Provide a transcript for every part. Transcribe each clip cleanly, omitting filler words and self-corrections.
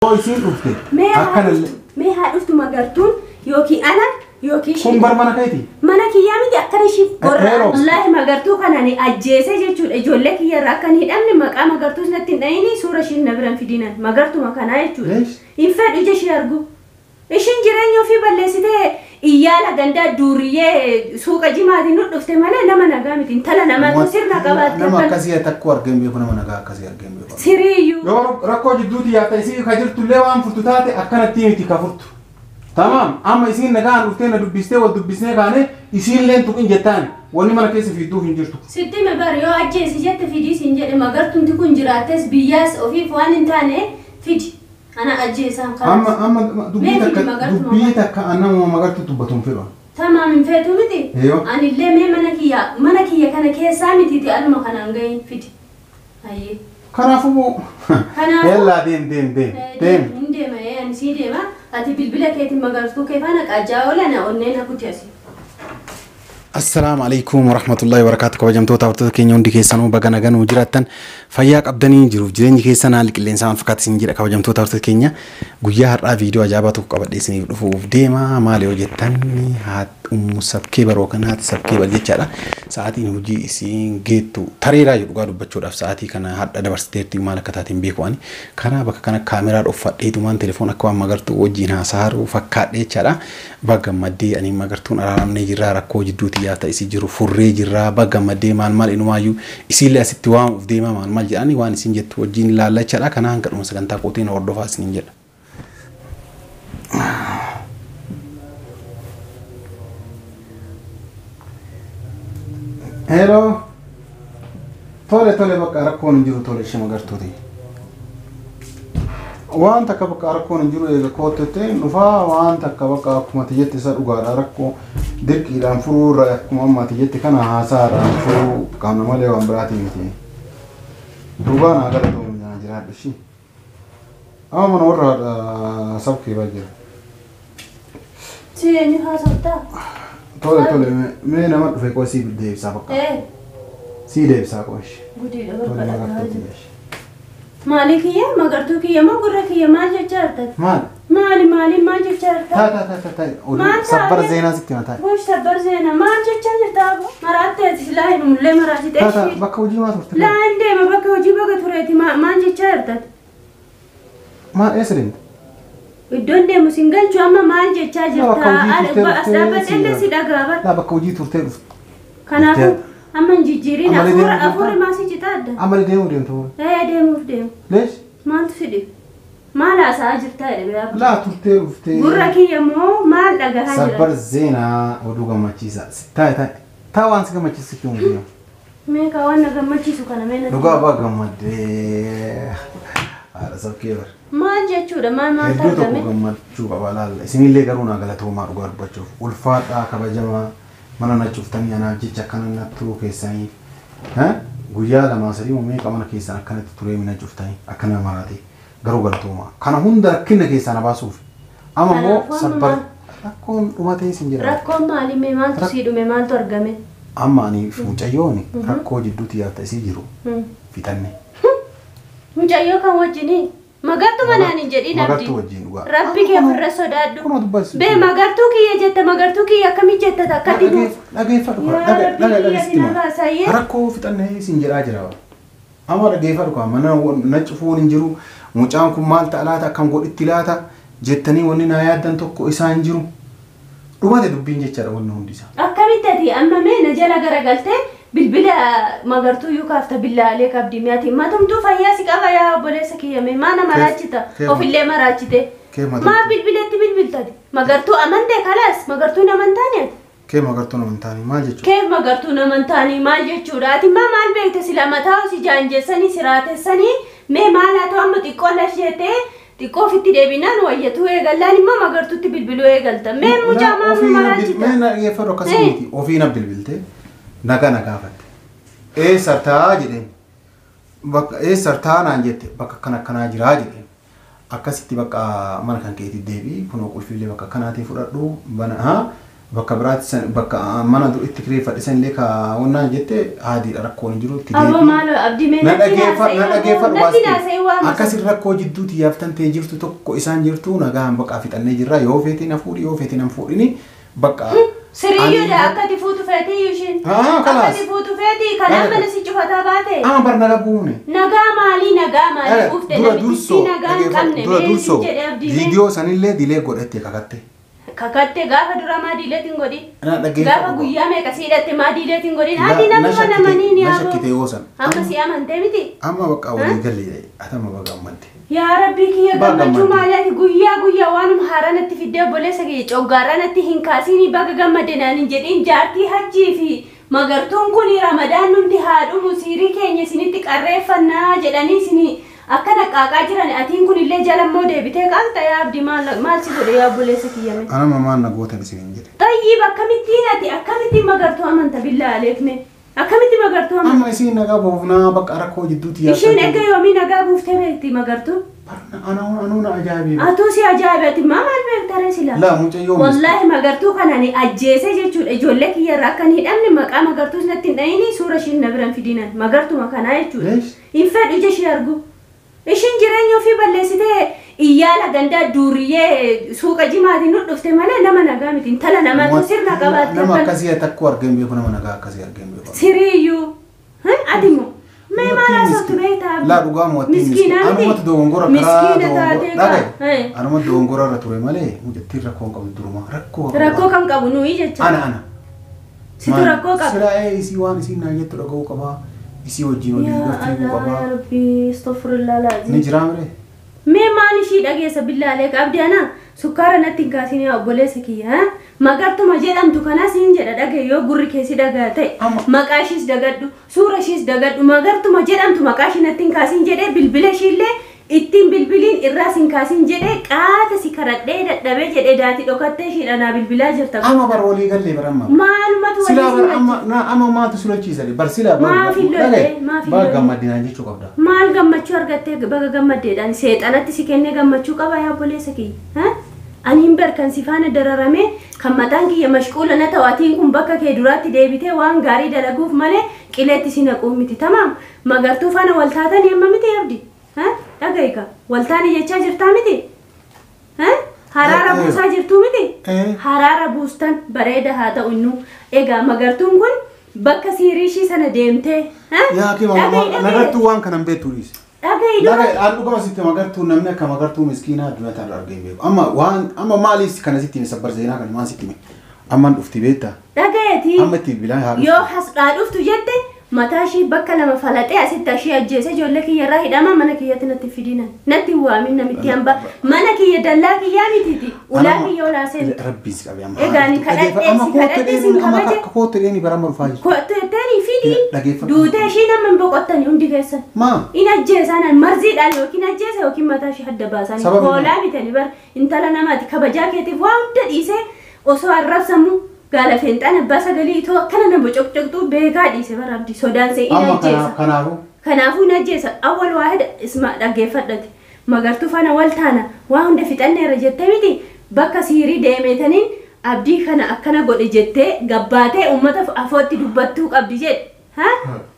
Isiin dhufte. Mee haa Akkanallee. dhuftu, mee haa dhuftu magartuun yookiin ana yookiin Kun bar mana keeti. Mana kiyyaa miti akkana ishiif gorra. Heeroo. Wallaahi magartuu kana ni ajjeese jechuudha. Ijoollee kiyya irraa akka hin hidhamne maqaa magartuus natti hin dhahini, suura ishiin na biran fidinan. Magartuma kanaa jechuudha. Leesh. Hin fedhu ija ishee argu. Ishiin jireenya ofii balleessitee iyyaala gandaa duuriyyee suuqa jimaatiin nu dhufte malee nama nagaa miti. Intala namaatu sirna qabaatte. Nama akkasii takku argeen beeku, nama nagaa akkasii argeen beeku. Siriiyyuu. Yoo rakkoo jidduuti yaata isii ka jirtullee waan furtu taate akkanatti miti ka furtu. Tamaam, amma isiin nagaan dhuftee na dubbistee wal dubbisnee kaane isiinleen tuqin jettaan wanni mana keessa fiidduuf hin jirtu. Sitti hime bar, yoo ajjeesi jette fidii siin jedhe. Magartumti kun jiraattes biyyaas ofiif waan hin taane fidi. Ana ajjeesaan Amma kanas. amma dubbii Mee fidi takka magartuma dubbii kana. takka annamuma magartu dubbatu hin fedhu. Tamaam, hin feetu miti. Eeyyoo. Anillee mee mana kiyya kana keessaa mitiiti aluma kanaan gahin fidi. Hayyee. Kanaafuu Kanaafuu- Yallaa, deem deem deem deem. Hin deema, ani sii deema. Ati bilbila keetiin magartuu kee faana qaajjaa oola na onnee na kuti asii. Assalaamu alaikum warahmatullahi wabarakatuh. Kabajamtoota hordoftoota keenya hundi keessanuu baga naganuu jiraattan, fayyaa qabdanii, jiruuf jireenyi keessan haalli qilleensaa maal fakkaata isin jedha. Kabajamtoota hordoftoota keenya, guyyaa har'aa viidiyoo ajaa'ibaa tokko qabadhee isiniif dhufuuf deema. Maali yoo jettan, ummu sabkee baroo kan haati sabkee bar jechaadha. Sa'aatiin hojii isiin geettu tareeraa jedhu, dhugaa dubbachuudhaaf sa'aatii kana hadha dabarsiteerti, maal akka taateen beeku ani. Karaa bakka kana kaameraa dhoffadheetumaan telefoon akka waan magartuu wajjin haasa'aaru fakkaadhe jechaadha. Baga gammaddee, ani magartuun araaramnee jirraa, rakkoo jidduuti yaata isii jiru furree jirraa, baga gammaddee, maal maal, inumaayyuu isiillee asitti waamuuf deema, maal maal jedhani waan isin jettu wajjin ilaalla jechaadha. Kana hanga dhuma sagantaa kootiin hordofaa isiniin jedha. Hello. Tole tole, bakka rakkoon hin jiru, tole ishee magartuuti. Waan takka bakka rakkoon hin jiru, eega koottette dhufaa. Waan takka bakka akkuma ati jette isa dhugaadha, rakkoo dirqiidhaan furuu irra akkuma amma ati jette kana haasaadhaan furuu qabna malee waan biraatii miti. Dhugaa naa galatoomi, naa jiraadhu ishii. Amma mana warra haadha sabkee baa jira. Si eenyu haasoftaa? Tole tole, mee nama dhufe koo sii deebisaa bakka. Ee. Sii deebisaa koo ishee. Gudiidha Tole barbaada. magartuuti ishee. Maali kiyya magartuu kiyya moo gurra kiyya maal jechaa jirta? Maal? Maali maali maal jechaa jirta? Taa taa taa taa taa oduu Maal sabbar taate? zeenaa sitti hima, taa. Gosh, sabbar seenaa maal jechaa jirta aboo? Maraattee ati silaa hin mullee maraachite. Taa taa, bakka hojii maa turte? Laa, hin deema bakka hojii baga tureeti, maal jechaa jirta? Maal, eessa deemte? Iddoon deemu sin galchu, amma maal jechaa Laa, bakka jirta? hojii turtee As dhuftee dhaabbadhee si si dhagaa bara. Laa, bakka hojii turtee dhufte. Kanaafuu amma hin jijjiirin. Ammallee hafuura deemuu hafuurri deemtaa? maasii citaa adda. Ammallee deemuu deemte moo? Ee, deemuuf deemu. Leesh? Maaltu si dhibe? Maal haasa'aa jirta jedhe biraa. Laa, turtee dhuftee. Gurra kiyya moo maal dhagahaa Sabbar jira? zeenaa oduu gammachiisa. Taa taa taa, waan si gammachiisu sitti himu deema. Mee ka waan na gammachiisu kana mee natti. Dhugaa abbaa gammaddee. Haadha sabkee bar. Maal jechuudha, maal maaltu Hedduu tokko argame? gammachuu qaba laalla. Isinillee garuu naa galatoomaa, dhugaa dubbachuuf. Ulfaadhaa, kabajamaa, mana na cuftanii anaaf jecha akkana na turuu keessanii. Guyyaa lamaa sadii moo meeqa mana keessan akkanatti turee mina cuftanii akkana maraate, garuu galatoomaa. Kana hunda rakkina keessaa na baasuuf. Amma immoo Kanaafuu amma sabbar maal? rakkoon dhumatee isin jedha. Rakkoon maali, mee maaltu sii dhume, maaltu argame? Amma ani mucayyoon rakkoo jidduutti yaata isii jiru fixanne. Mucayyoo kan wajjinii? Magartuu manaan hin jedhin abdii. Magartuu wajjin dhugaa. Rabbi kee ofirra sodaadhu. Kunoo dubbas. Bee, magartuu kiyya jette, magartuu kiyya akkamii jette takkatti nu? Dhageeffadhu. Yaa Rabbi kiyya si na baasayyee. Rakkoo fixannee isin jedhaa jira. Amma dhageeffadhu kaa, mana na cufuun hin jiru. Mucaan kun maal ta'a laata, akkam godhitti laata jettanii wanni naa yaaddan tokko isaa hin jiru. Dhumate dubbiin jechaadha wanni hundi isaa. Akkamitti ati amma mee na jala garagaltee bilbila magartuu iyyuu kaafta, billaalee qabdi mi'ati. Matumtuu fayyaa si qaba yaa obboleessa kiyya, mee maa na maraachita? Ofillee maraachite. Kee matumtuu. Maa bilbilatti bilbiltati? Magartuu amantee kalaas, magartuun amantaani ati? Kee magartuun amantaanii maal jechuudha? Keef magartuun amantaanii maal jechuudha? Ati maa maal beekte sila, mataa si jaanjessanii si raatessanii, mee maal haa ta'u, amma xiqqoo lasheetee xiqqoo ofitti deebinaan wayyatuu eegallaan immoo magartuutti bilbiluu eegalta. Mee mucaa maal nu maraachita? Mee na dhaggeeffadhu, akkasii miti. Ofii na bilbilte, nagaa na gaafatte. Eessa taa jedheen. Bakka eessa taa naan jette, bakka akkana akkanaa jiraa jedheen. Akkasitti bakka mana kan keetti deebii, kunoo qulfiilee bakka akkanaatii fudhadhu bana haa Bakka biraatti bakka mana itti kireeffadhe sanillee ka wannaan jette haadiidha rakkoon hin jiru itti Aboo maaloo abdii mee Na natti dhageeffadhu na naasa'ii dhageeffadhu natti naasa'ii waan Akkasin rakkoo jidduuti yaaftan ta'e jirtu tokko isaan jirtu nagaan bakka fixannee jirra yoo feetiin na fuudhi yoo feetiin na fuudhini bakka. Siriyyuudha akka ati fuutu feetii ishiin. Ah, Akka kalaas. ati fuutu feetii kanaan mana si cufataa baate. Amma bar naga buune. Nagaa maalii nagaa maalii buufte Dura namichi dursoo nagaa hin qabne dura mee dursoo si jedhe abdii mee. viidiyoo sanillee dilee godhatte kakatte. Kakatte gaafa dura maa diileetiin godhi. Na dhageeffadhu. Gaafa guyyaa meeqa si hidhatte maa diileetiin godhin. Na- Ati na nama shakkite- namanii ni na hafu. shakkite yoo san. Amma si amantee miti. Amma bakka walii galle atama baga ammante. Yaa Rabbii kiyya Baga gammachuu gammadde. maali ati guyyaa guyyaa waanuma haaraa natti fiddee obboleessa kiyya coggaarraa natti hin kaasiin baga gammadde naan hin jedhin jaartii hajjii fi magartuun kun ramadaan numti haa dhumu siirii keenya isinitti qarreeffannaa jedhanii isinii akkana qaaqaa jiran atiin kun illee jala immoo deebitee qaaqxa yaa abdii maal maal si godhe yaa obboleessa kiyya mee. Anama maal na gootan isin hin jedhe. Xayyiib akkamittiin ati akkamittiin magartuu amanta billaa aleekme akkamitti magartuu amanta. Amma isin nagaa boofnaa bakka rakkoo jidduuti Isheen erga yoomii nagaa buuftee beekti magartuu? Anuu anuu na ajaa'ibee. Atuu si ajaa'ibati maa maal beekta sila? Laa mucayyoo Wallaahi magartuu kanaan ajjeese jechuudha. Ijoollee kiyyarraa akka hin hidhamne maqaa magartuus natti hin dhahini suura ishiin na biran fidinan magartuma kanaa jechuudha. Leesh. Hin fedhu ija ishee argu. Ishiin jireenya ofii balleessitee iyyaala gandaa duuriyyee suuqa jimaatiin nu dhufte malee nama nagaa miti. Intala namaatu sirna qabaatte. Nama akkasii takku argeen beeku nama nagaa akkasii argeen beeku. Siriiyyuu. Ati moo? Mee maal haasoftu beektaa? Laa dhugaa mo'attiin Miskiina miti. Anumatu dogongora karaa Miskiina taatee dhagaye. kaa. Anumatu dogongora irra ture malee mucattiin rakkoo hin qabdu duruma. Rakkoo Rakkoo kan qabu nuyi jecha. Ana ana. Situ rakkoo qaba. Silaa isii waan isiin naan jettu dhaga'uu qabaa. Isii wajjin olii Yaa gartuu Allah qabaa. yaa Rabbi astaghfirullah Ni laazim. jiraa miree? Mee maal ishii dhageessa billaalee qabdi ana sukkaara natti hin kaasin yaa obboleessa kiyya. Ha? Magartuma jedhamtu kanas hin jedha dhagaye yoo gurri keessi dhagaa ta'e Amma- maqaa ishiis dagadhu suura ishiis dagadhu magartuma jedhamtu maqaa ishii natti hin kaasin jedhee bilbila ishiillee ittiin bilbiliin irraas hin kaasin jedhee qaata si karadhee dadhabee jedhee daatii dhokattee ishiidha naa bilbilaa jirta. Amma bar walii gallee bar amma. Maalumatu Silaa walii bar amma na amma maatu si lolchiisa bar silaa bar. Maaf hin lolle, maaf hin Baga lolle. gammaddinaan jechuu qabda. Maal gammachuu argattee baga gammaddeedhaan seexanatti si kennee gammachuu qaba yaa obboleessa kiyya. Ha? Ani hin beekan si faana dararamee kan mataan kiyya mashquula na ta'u atiin kun bakka kee duraatti deebitee waan gaarii dalaguuf malee qileetti si naquu miti. Tamaam magartuu faana wal taatanii amma miti abdi. Ha? Dhaga'i ka waltaanii jechaa jirtaa miti? Ha? Haraara Eh, eh. buusaa jirtuu miti? Eh. Haraara buustan bareeda haa ta'u innuu. Egaa magartuun kun bakka siirii ishii sana deemtee. Ha? Yaa kee Dhaga'i, dhaga'i. magartuu waan kanan beektu dhiisi. Dhaga'i dura. Laga an dhugama sitti magartuu namni akka magartuu miskiinaa addunyaa tana argee hin beeku. Amma waan amma maaliif kana sitti hime sabbar seenaa kana maal sitti hime? Amma dhufti beektaa? Dhagayeeti. Amma itti bilbilaan haa dhuftu. Yoo hasdhaa dhuftu jette mataa ishii bakka lama falaxee asitti ishii ajjeese ijoollee kiyyarraa hidhama mana kiyyatti natti fidinan. Natti hin waamin namitti hamba. Mana kiyya dallaa kiyyaa mitiiti. Ulaa kiyya olaa seentu. Rabbiin si qabe amma. Egaa ni kadhadhee Amma si kadhadhee si amma kabaje. kootti dheeni bara amma dhufaa jirtu. Kottu jetteeni fidii. Dhageeffadhu. Duutee ishii nama hin boqottani hundi keessan. Maa? In ajjeesaanan marziidhaan yookiin ajjeesa yookiin mataa ishee adda baasanii Sababni hoolaa bitanii bar intala namaati kabajaa keetiif waa hunda dhiisee osoo arrabsamu gaala feenxaan abbaa sagalii itoo akkana nama coqcoqxuu beekaa dhiise bara abdii sodaan see in Amma ajjeesa. kanaaf kanaafuu Kanaafuu in ajjeesa awwal waahida isma dhaggeeffadhati magartuu faana wal taana waa hunda fixanneerra jettee miti bakka siirii deemeetaniin abdii kana akkana godhe jettee gabbaatee uummata afootti dubbattuu qabdi jedhe. Ha?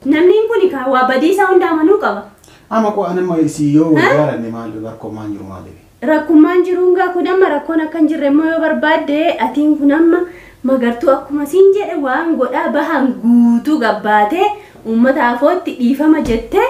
Namni kun kaa waa badiisaa hunda amanuu qaba. amma koo anamma isii yoo wal jaalanne maal rakkoo maan jiru maaliif? Rakkummaan jiruun gaa kun amma rakkoon akka hin jirre immoo yoo barbaadde atiin kun amma magartuu akkuma siin jedhe waan godhaa bahan guutuu gabbaatee uummata afootti dhiifama jettee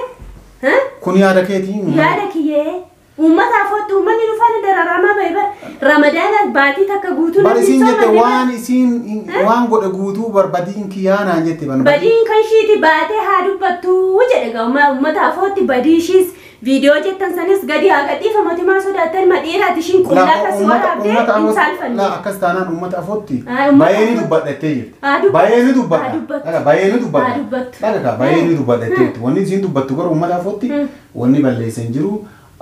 ha? Kun yaada keetii? Yaada kiyyee uummata afootti uummanni nu faana dararamaa bahe bara ramadaana baatii takka guutuu Bar namni isiin jette soomanne bara. waan isiin waan godhe guutuu bar badiin kiyyaa naan jette ban. Badiin kan ishiiti baatee haa dubbattuu jedhe gaa uummata afootti badii ishiis viidiyoo jettan sanis gadi haa gadhiifamati maa sodaattan ma dhiiraati ishiin qullaa akkasii waraabdee hin saalfanne. Laa akkas taanaan uummata afootti Ah, uummata baay'ee ni afootti. dubbadhattee jirti. Haa dubbattu. Baay'ee ni Haa dubbadha. dubbattu. Dhaga baay'ee ni Haa dubbadha. dubbattu. Dhaga kaa baay'ee ni dubbadhattee jirti. Wanni isiin dubbattu garuu uummata afootti wanni balleessa hin jiru.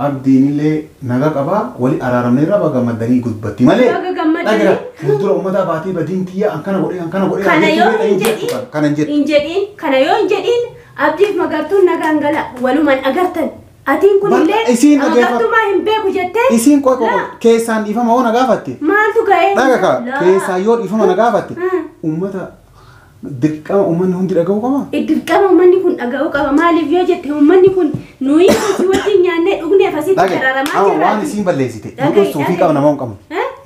Abdiin illee naga qabaa wali araaramneerra baga gammaddanii dubbatti malee. Baga gammaddanii. Dhaga fuuldura uummataa baatee badiin tiyya akkana godhee akkana godhee Kana yoo jettu hin jettu jedhin kana hin jettu. hin jedhin kana yoo hin jedhin abdiif magartuun nagaan gala walumaan agartan. Atiin kunillee Isiin dhageeffa- magartumaa hin beeku jettee Isiin qoy qoy keessaan dhiifama hoo na gaafatte. Maaltu ga'ee? Dhaga ka keessaan yoo dhiifama na gaafatte uummata dirqama uummanni hundi dhaga'uu qaba. Dirqama uummanni kun dhaga'uu qaba. Maaliif yoo jette uummanni kun nuyi si wajjin nyaannee dhugneef asitti Dhaga'i dararamaa amma jirra. waan isiin balleessite nu Dhaga'i, dhoksuufii dhaga'i. qaba nama hin qabnu.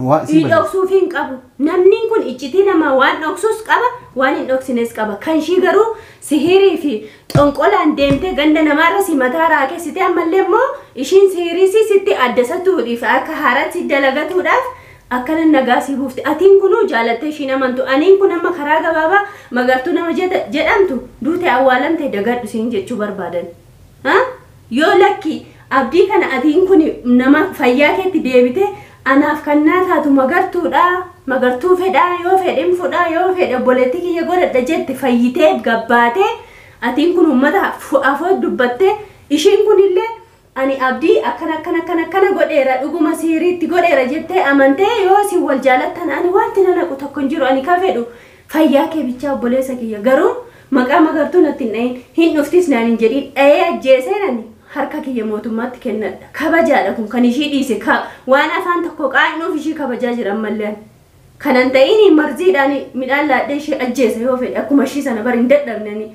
Waan isiin balleessite. Dhoksuufii hin qabu. Namni kun iccitii namaa waan dhoksus qaba, waan hin dhoksines qaba. Kan ishii garuu sihirii fi xonqolaan deemtee ganda namaarra si mataa raakessitee ammallee immoo ishiin sihirii si sitti addasatuudhiif akka haaraatti dalagatuudhaaf akkana nagaa si buufte. Atiin kunuu jaalattee ishiin amantu. Aniin kun amma karaa gabaabaa magartuu nama jedhamtu duute awwaalamte dagadhu siin jechuu barbaadan. Ha? Yoo lakki abdii kana atiin kun nama fayyaa keetti deebite anaaf kan naa taatu magartuudha magartuu fedhaa yoo fedhin fudhaa yoo fedhe obboleettii kiyya godhadha jette fayyitee gabbaatee atiin kun uummata afoo dubbattee ishiin kunillee ani abdii akkana akkana akkana akkana godheera dhuguma siiriitti godheera jettee amantee yoo isin wal jaalattan ani wanti na naqu tokko hin jiru ani ka fedhu fayyaa kee bichaa obboleessa kiyya garuu maqaa magartuu natti hin dhahin hin dhuftis naan hin jedhin dhahee ajjeeseen ani harka kiyya mootummaatti kennadha kabajaadha kun kan ishii dhiise waan afaan tokko qaa'innuuf ishii kabajaa jira ammallee ani. Kanan ta'in marziidhaan midhaan laadhee ishee ajjeese yoo fedhe akkuma ishii sana bari hin dadhabne ani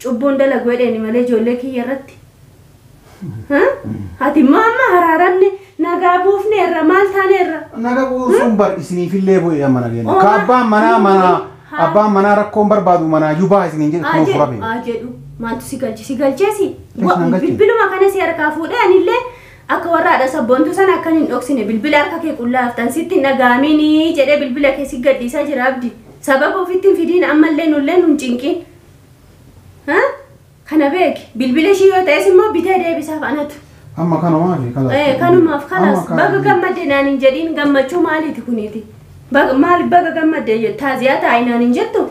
cubbuun dalagu jedheeni malee ijoollee kiyya irratti. Ati immoo amma haraaramne nagaa buufneerra maal taaneerra? Naga buusuun bar isiniifillee bu'e amma nageenya. Ka abbaan manaa mana abbaan manaa rakkoon barbaadu manaa yubaa isiniin jedhe kunoo furame. Haa jedhu maaltu si galche si galcheesi? Eessa nan galche? Bilbiluma kana si harkaa fuudhee anillee akka warra haadha sabboontuu sana akkan hin dhoksine bilbila harka kee qullaa haftan sitti hin dhaga'aminii jedhee bilbila kee si gadhiisaa jira abdi. Sababa ofitti hin fidiin ammallee nullee nun cinqin. Ha? Kana beeki bilbila ishii yoo ta'es immoo bitee deebisaaf anatu. Amma kanumaaf kalas. Kanumaaf kalas baga gammadde naan hin jedhiin gammachuu maaliiti kuniiti? Maal baga gammadde taaziyaa taa'i naan hin jettu?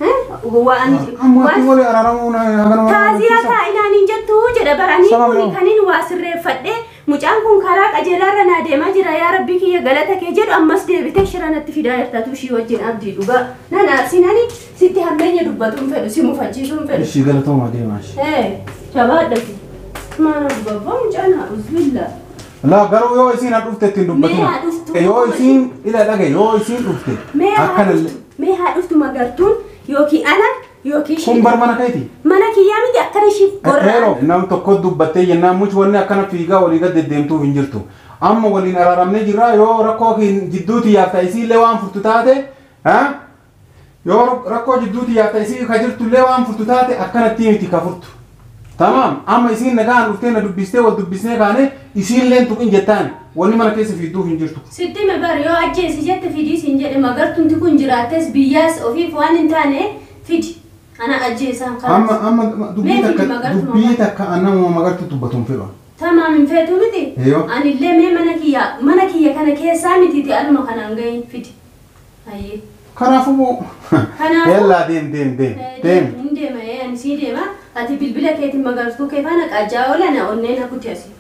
Amma ati walii araaramuu haganuma. Taaziyaa taa'i naan hin jettu jedha baranii Sababni kun kanin waa sirreeffadhee mucaan kun karaa qajeelaarra naa deemaa jira yaa rabbii kiyya galata kee jedhu ammas deebitee shira natti fidaa jirtatu ishii wajjin abdii dhugaa. Nan aarsinani sitti hammeenya dubbatu hin fedhu si mufachiisuu hin fedhu. Ishii galatooma deemaa ishee. Jabaadhati. Maana dubbabaa mucaan haa uzbilla. La garuu yoo isiin dhufte ittiin dubbatina. Mee haa dhuftu. Yoo isiin ila dhage yoo isiin dhufte Mee haa akkanallee. dhuftu mee haa dhuftu magartuun yookiin ana yookiin Kun ishii. bar mana keeti. Mana kiyyaa miti akkana ishii gorra. Heeroo nam tokko dubbattee jennaan muchi wanni akkana fiigaa walii gad deddeemtuuf hin jirtu. Amma waliin araaramnee jirra yoo rakkoo jidduuti yaafta isiillee waan furtu taate yoo rakkoo jidduuti yaafta isii ka jirtullee waan furtu taate akkanatti miti ka furtu. Tamaam amma isiin nagaan dhuftee na dubbistee wal dubbisnee kaane isiilleen tuqin jettaan wanni mana keessa fiidduuf hin jirtu. Sitti me bar yoo ajjeesi jette fidii siin jedhe magartuunti kun jiraattes biyyaas ofiif waan hin taane fidi. Ana ajjeesaan Amma kanas. amma dubbii Mee fidi takka magartuma dubbii takka annamuma magartu dubbatu hin fedhu. Tamaam hin feetu miti. Eeyyoo. Anillee mee mana kiyya kana keessaa mitiiti aluma kanaan gahin fidi. Hayyee. Kanaafuu Kanaafuu- Yallaa deem deem deem deem. Hin deema ani sii deema. Ati bilbila keetiin magartuu kee faana qaajjaa oolan onneen hakuti asii.